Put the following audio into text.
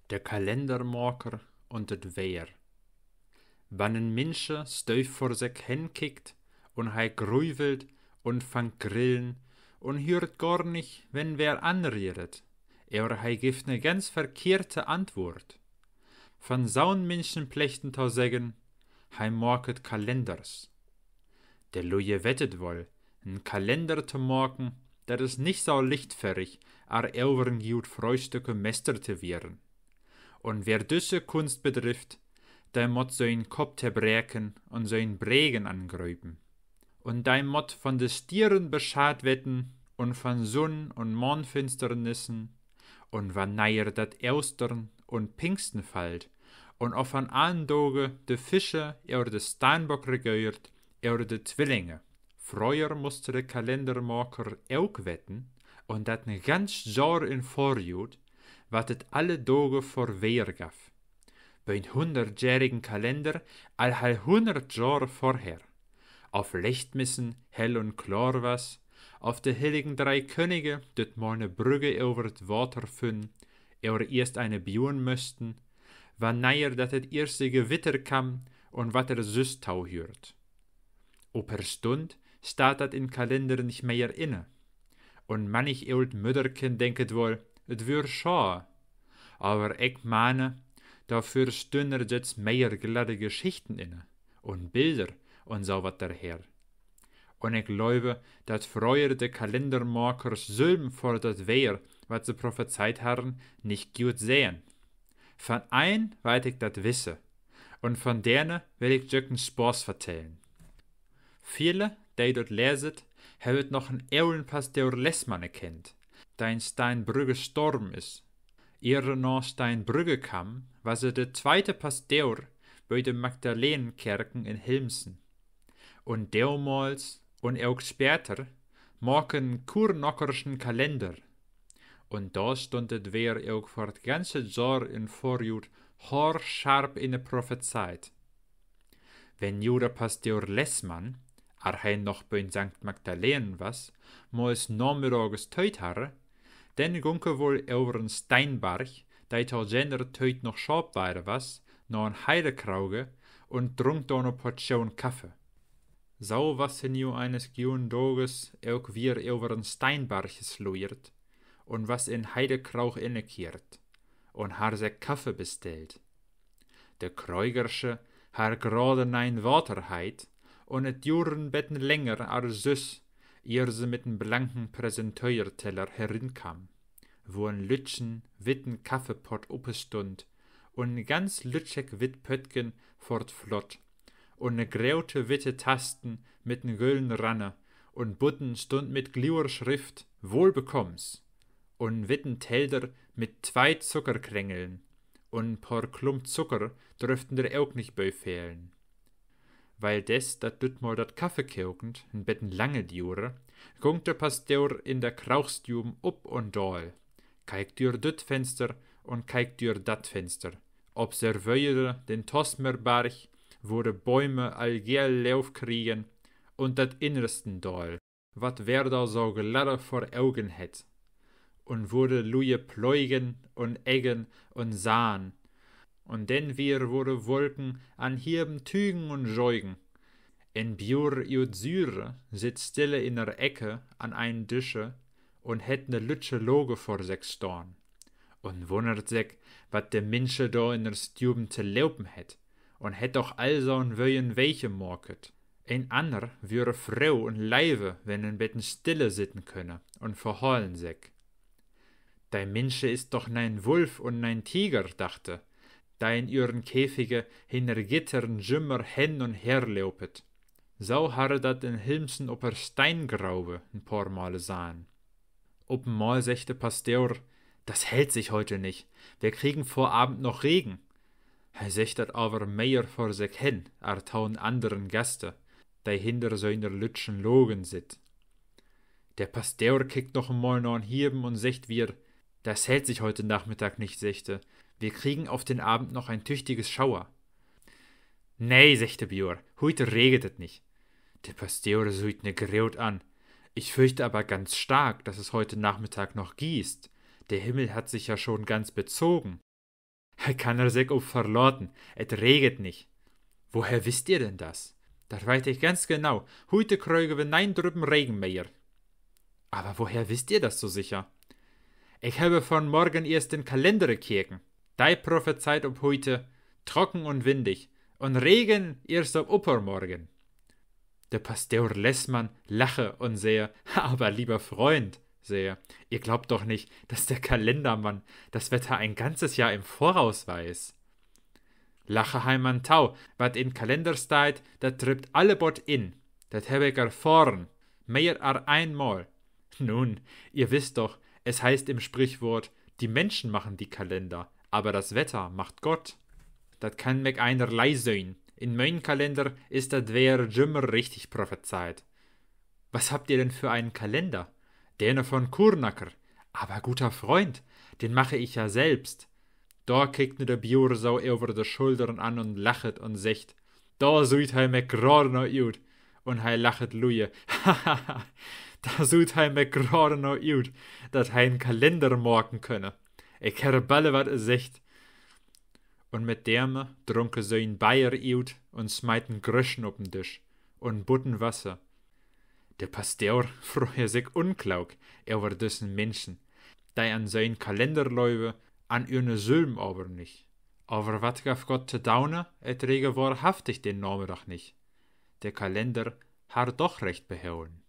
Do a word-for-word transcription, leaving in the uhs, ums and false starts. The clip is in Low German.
De Kalendermaker un dat Weer. Wann en Minsche stöv vör sik hen kickt un hei grüvelt un fangt grillen un hüert gor nich, wenn wer anredet, ehr hei gifft ne ganz verkehrte Antwort, von saun Minschen plechten to seggen, hei maket Kalenders. De Lüe wettet woll, en Kalender to maken, dat is nich so lichtferrig, ar över en gut Fröhstücke Mester to wieren. Un wer düsse Kunst bedrifft, dei mott sien Kopp tebreken un sien Bregen angröpen. Un dei mott von de Stieren Bescheid wetten un von Sunn- un Maanfinsternissen un wannehr dat Oostern un Pingsten fallt un of an allen Dage de Fische oder de Steinbock regeert oder de Twillinge. Fröher musste de Kalendermaker ok wetten, un dat en ganz Johr in Vorjut, wat et alle Dage vör Weer gaff. Bi'n hunnertjährigen Kalender al hei hunnert Johr vorher. Of Lechtmissen hell un klor was, of de hilligen drei Könige düt Mal ne Brügge över et Water fünnen, oder eerst eine buen müssten, wannehr dat et eerste Gewitter kamm un wat er süss tauhüert. Op er Stund staht dat in Kalender nich mehr inne. Un mannig oolt Müdderken denket woll, et wür schaad. Aver ik meine, dafür stünnen jetzt mehr gladde Geschichten inne un Bilder un so wat derher. Un ik glöve, dat fröher de Kalendermakers sülven vör dat Weer, wat se prophezeit harren, nich gut sehen. Von een weit ik dat wisse, un von dene will ik jük en Spaß vertellen. Viele, de dat leset, hebbt noch en oolen Pastor Lessmann kennt, de in Steinbrügge storven is. Ehr na Steinbrügge kamm, was he de tweite Pastor bi de Magdalenenkerken in Hilmsen. Un domals un ok später maak he en kurnockerschen Kalender. Un dor stund et Weer ok vör et ganze Johr in Vorjut haarscharp in de Prophezeit. Wenn nu de Pastor Lessmann, ar he noch bi Sankt Magdalenen was, mals namiddages Tiet harr, denn gunk he woll över en Steinbarg, de to jener Tiet noch Schaapweide was, na en Heidekrauge un drunk dor ne Portion Kaffe. So was he nu eines guen Dages ok wier över en Steinbarg gesluiert un was in Heidekraug innekehrt un harr sik Kaffe bestellt. De Kraugersche harr grade nein Water heit un et duer en beten länger ar süss, ehr se mit en blanken Präsenteerteller herinkamm, wo en lütschen, witten Kaffepott oppe stund un en ganz lütschek witt Pöttken vort Flott un ne grote witte Tasten mit en gölen Ranne un butten stund mit Glüerschrift Wohlbekommens un en witten Teller mit twei Zuckerkrengeln un en paar Klump Zucker dröfften der ok nich bi fehlen. Wiel des dat dütmal dat Kaffekoken en beten lange duere, gunk de Pastor in de Kraugstuven op un daal, keik dör düt Fenster un keik dör dat Fenster, observeerde den Tosmerbarg, wo de Bäume al geel Loof kriegen, un dat Innerstendaal, wat wer dor so gladde vör Ogen hett, un wo de Lüe pleugen un eggen un sahn, un denn wier, wo de Wolken anhieven tügen un jeugen. En Biur ut Süre sitt stille in er Ecke an einen Dische un hett ne lütsche Lage vör sik stahn un wunnert sik, wat de Minsche dor in er Stuven to lopen hett, un hett doch all so'n wöen Weg maket. En anner wöre froh un leive, wenn en beten stille sitten könne un verhalen sik. De Minsche is doch nein Wulf un nein Tiger, dachte, de in üren Käfige hinner Gittern jümmer hen un her lopet. So harre dat in Hilmsen op er Steingraube en paar Male sahn. Op en Mal seggt de Pastor: Das hält sich heute nicht. Wir kriegen vor Abend noch Regen. He seggt dat aver mehr vör sik hen ar to en anderen Gaste, de hinner söner lütschen Logen sitt. De Pastor kickt noch en Mal na'n Hieven un seggt wier: Das hält sich heute Nachmittag nicht, seggt he. Wir kriegen auf den Abend noch ein tüchtiges Schauer. Nee, seggt de Biur, huite reget et nich. De Pastor süht ne groot an. Ich fürchte aber ganz stark, dass es heute Nachmittag noch gießt. Der Himmel hat sich ja schon ganz bezogen. He kann er sik op verlaten, et reget nich. Woher wisst ihr denn das? Dat weit ik ganz genau. Huite kröge we nein Drüppen Regen mehr. Aber woher wisst ihr das so sicher? Ik hebbe von Morgen eerst den Kalender keken. Dei prophezeit op huite trocken un windig un Regen eerst op uppermorgen. De Pastor Lessmann lache un sehe: Aber lieber Freund, sehe, ihr glaubt doch nicht, dass der Kalendermann das Wetter ein ganzes Jahr im Voraus weiß. Lache Heimann tau: Wat in Kalender steiht, dat trippt alle Bott in. Dat hebb ik erfahren, mehr ar einmal. Nun, ihr wisst doch, es heißt im Sprichwort: Die Menschen machen die Kalender, aber das Wetter macht Gott. Dat kann mek einerlei sien. In mien Kalender is dat Weer jümmer richtig prophezeit. Was habt ihr denn für einen Kalender? Dene von Kurnacker. Aber guter Freund, den mache ich ja selbst. Dor kickt nu de Biur sau över de Schuldern an un lachet un seggt: Dor süht he mek grade no ut. Un he lachet luie. Dor süht he mek grade no ut, dat he en Kalender maken könne. Ik herr balle wat eseggt. Un mit deme drunk he sien Beier ut un smeet en Gröschen op den Disch un buten Wasser. De Pastor fröhe sik unklauk över düssen Minschen, dei an sien Kalender löwe, an ühne sülm aver nich. Aver wat gaff Gott to daune, et rege wahrhaftig den Nameddag nich. De Kalender harr doch recht beholen.